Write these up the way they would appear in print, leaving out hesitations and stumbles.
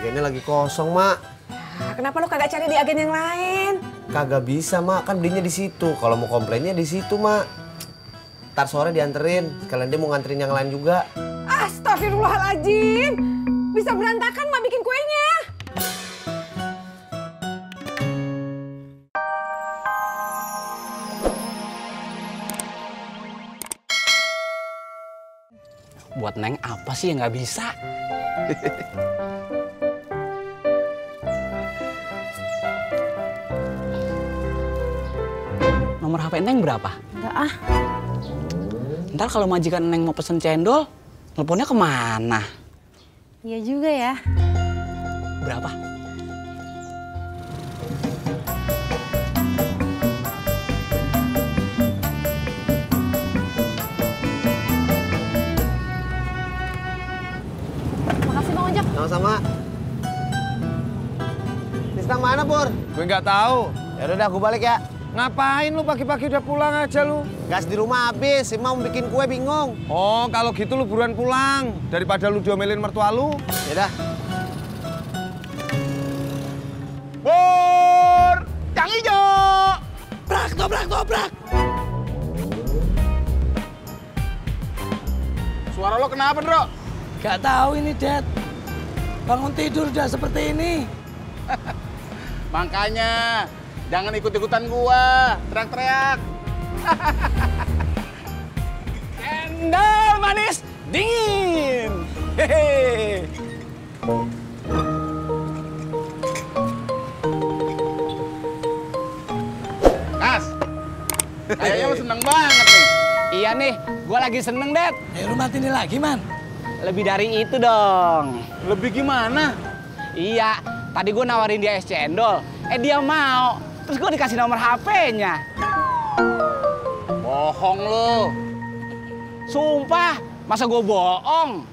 agennya lagi kosong, Mak. Nah, kenapa lu kagak cari di agen yang lain? Kagak bisa, Mak. Kan belinya di situ. Kalau mau komplainnya di situ, Mak. Ntar sore dianterin. Sekalian dia mau nganterin yang lain juga. Astagfirullahaladzim. Bisa berantakan Mak bikin kuenya. Buat Neng apa sih yang nggak bisa? Nomor HP Neng berapa? Enggak ah. Ntar kalau majikan Neng mau pesen cendol, teleponnya kemana? Iya juga ya. Berapa? Makasih Bang Ojak. Sama-sama. Tisna mana, Pur? Gue nggak tahu. Ya udah, aku balik ya. Ngapain lu pagi-pagi udah pulang aja lu? Gas di rumah habis, si mau bikin kue bingung. Oh, kalau gitu lu buruan pulang. Daripada lu diomelin mertua lu. Ya udah. Pur! Yang hijau! Brak, dobrak, dobrak. Suara lo kenapa, Bro? Gak tahu ini, Dad. Bangun tidur udah seperti ini. Makanya, jangan ikut-ikutan gua. Teriak-teriak. Cendol manis dingin. Hehe. Kas, kayaknya lu seneng banget nih. Iya nih, gua lagi seneng, Dad. Rumah ini lagi, Man. Lebih dari itu dong. Lebih gimana? Iya, tadi gua nawarin dia es cendol. Dia mau. Terus gua dikasih nomor HP-nya. Bohong lu. Sumpah, masa gua bohong?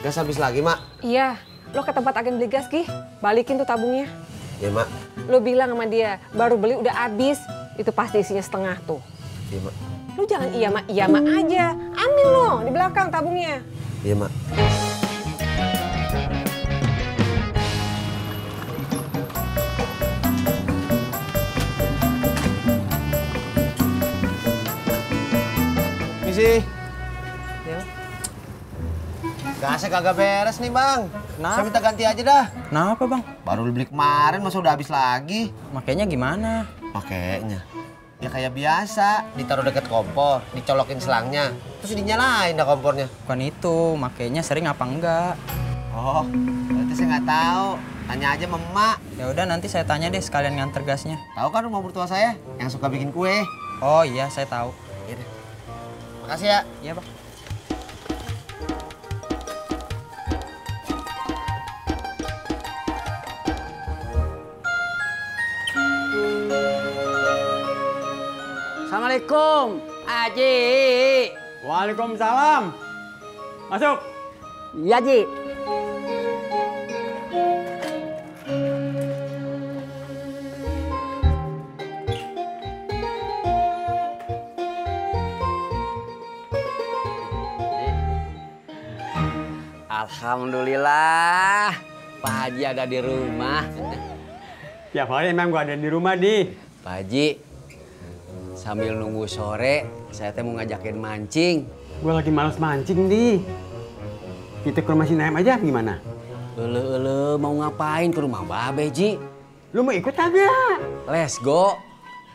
Gas habis lagi, Mak. Iya, lo ke tempat agen beli gas, Gih. Balikin tuh tabungnya. Iya, Mak. Lo bilang sama dia, baru beli udah habis. Itu pasti isinya setengah tuh. Iya, Mak. Lu jangan iya mak aja. Ambil lo di belakang tabungnya. Iya, Mak. Misi. Ya. Gasnya kagak beres nih, Bang. Kenapa? Saya minta ganti aja dah. Kenapa bang? Baru beli kemarin, masa udah habis lagi? Makainya gimana? Pakainya. Ya kayak biasa, ditaruh deket kompor, dicolokin selangnya, terus dinyalain dah kompornya. Bukan itu, makainya sering apa enggak? Oh, berarti saya nggak tahu. Tanya aja sama emak. Ya udah nanti saya tanya deh sekalian nganter gasnya. Tahu kan rumah mertua saya yang suka bikin kue? Oh iya, saya tahu. Gitu. Makasih ya. Iya bang. Assalamualaikum, Haji. Waalaikumsalam. Masuk. Iya, Ji. Alhamdulillah, Pak Haji ada di rumah. Tiap hari emang gua ada di rumah, Di. Pak Haji, sambil nunggu sore, saya teh mau ngajakin mancing. Gua lagi males mancing, Di. Kita ke rumah si Naim aja gimana? Mau ngapain ke rumah Babe, Ji? Lu mau ikut kagak? Let's go.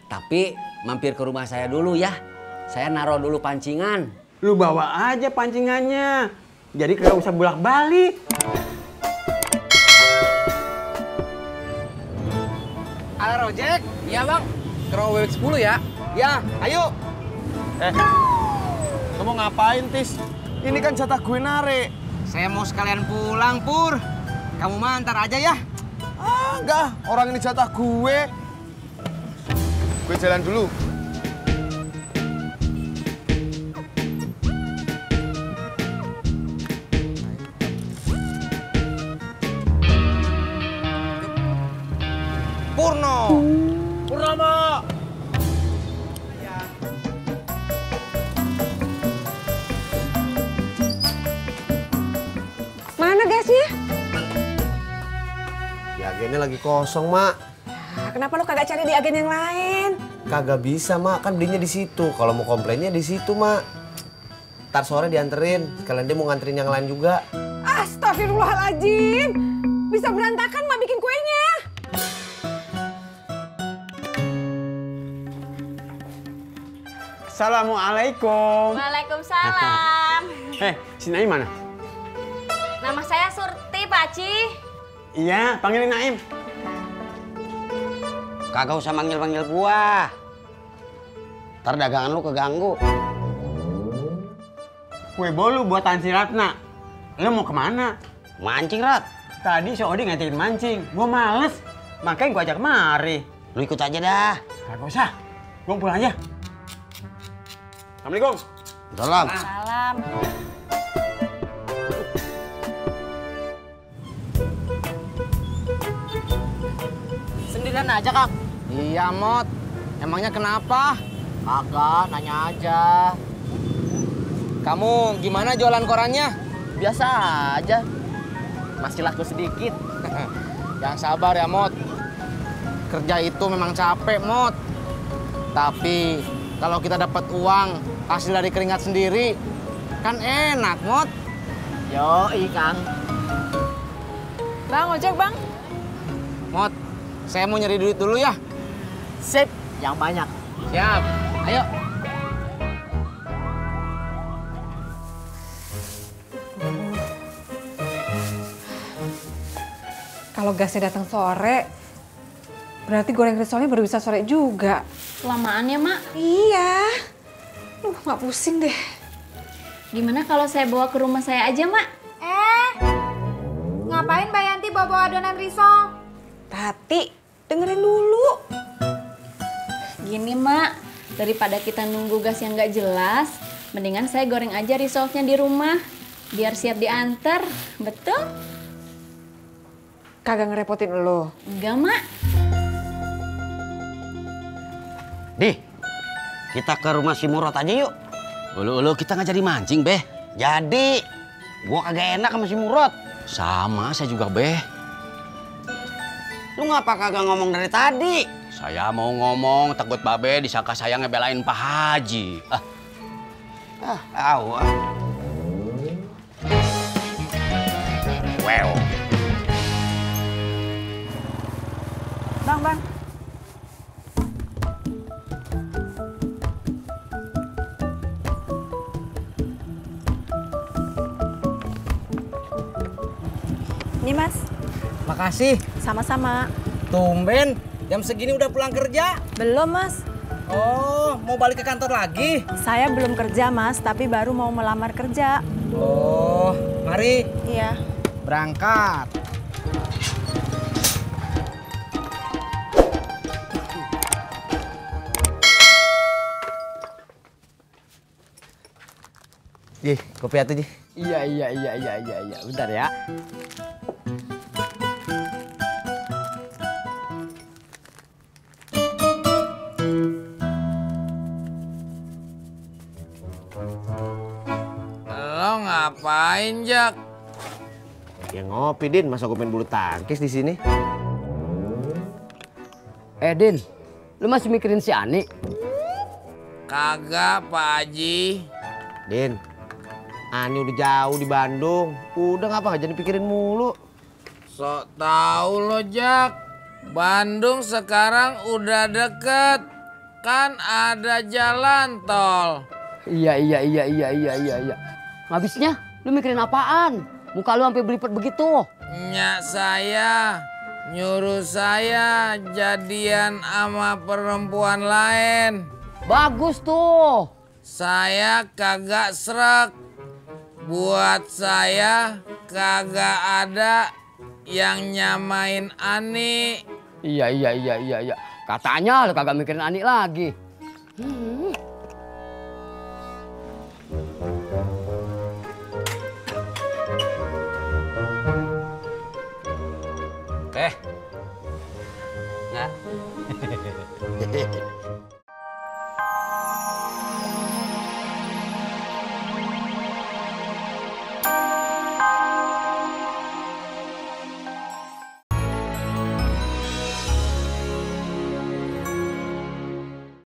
Tapi mampir ke rumah saya dulu ya. Saya naruh dulu pancingan. Lu bawa aja pancingannya. Jadi kagak usah bolak-balik. Halo, Rojek. Iya, Bang. Ke rumah Bebek 10 ya? Ya, ayo. Lu mau ngapain, Tis? Ini kan jatah gue narik. Saya mau sekalian pulang, Pur. Kamu mah antar aja ya. Ah, enggak. Orang ini jatah gue. Gue jalan dulu. Purno. Purno. lagi kosong, Mak. Nah, kenapa lu kagak cari di agen yang lain? Kagak bisa, Mak. Kan belinya di situ. Kalau mau komplainnya di situ, Mak. Ntar sore dianterin. Sekalian dia mau nganterin yang lain juga. Astagfirullahaladzim. Bisa berantakan Mak bikin kuenya. Assalamualaikum. Waalaikumsalam. Si Naim mana? Nama saya Surti, Pak Ci. Iya, panggilin Naim. Kagak usah manggil-manggil gua. Ntar dagangan lu keganggu. Kue bolu buatan si Ratna. Lo mau kemana? Mancing, Rat. Tadi si Odi ngajakin mancing. Gua males. Makanya gua ajak kemari. Lu ikut aja dah. Kagak usah. Gua pulang aja. Assalamualaikum. Salam. Salam. Sendirian aja, Kak? Iya, Mot. Emangnya kenapa? Kagak, nanya aja. Kamu gimana jualan korannya? Biasa aja. Masih laku sedikit. Yang sabar ya, Mot. Kerja itu memang capek, Mot. Tapi kalau kita dapat uang hasil dari keringat sendiri, kan enak, Mot. Yoi, Kang. Bang, ojek bang. Mot, saya mau nyari duit dulu ya. Sip, yang banyak. Siap, ayo. Kalau gasnya datang sore, berarti goreng risolnya baru bisa sore juga. Kelamaan ya, Mak? Iya. Nggak pusing deh. Gimana kalau saya bawa ke rumah saya aja, Mak? Ngapain Mbak Yanti bawa adonan risol? Tati, dengerin dulu. Gini, Mak. Daripada kita nunggu gas yang nggak jelas, mendingan saya goreng aja risolnya di rumah. Biar siap diantar. Betul? Kagak ngerepotin lo. Enggak, Mak. Dih, kita ke rumah si Murad aja yuk. Ulu kita nggak jadi mancing, Beh. Jadi, gua kagak enak sama si Murad. Sama, saya juga, Beh. Lu ngapa kagak ngomong dari tadi? Saya mau ngomong, takut Babe disangka saya ngebelain Pak Haji. Tahu ah. Wow. Bang. Ini Mas, Makasih. sama-sama. Tumben, jam segini udah pulang kerja? Belum Mas, Oh, mau balik ke kantor lagi? saya belum kerja Mas, tapi baru mau melamar kerja. Oh, mari Iya. berangkat. Ji, kopi atuh, Ji. Iya. Bentar ya. Lo ngapain, Jak? Ya ngopi, Din. Masa gue main bulu tangkis di sini? Din, lu masih mikirin si Ani? Kagak, Pak Haji. Din, Ani udah jauh di Bandung. Udah ngapa nggak jadi pikirin mulu. Sok tahu lo, Jak. Bandung sekarang udah deket. Kan ada jalan tol. Iya. Habisnya lu mikirin apaan? Muka lu sampai belipet begitu. Nyak saya nyuruh saya jadian sama perempuan lain. Bagus tuh. Saya kagak srek. Buat saya kagak ada yang nyamain Ani. Iya. Katanya lu kagak mikirin Ani lagi. Nggak.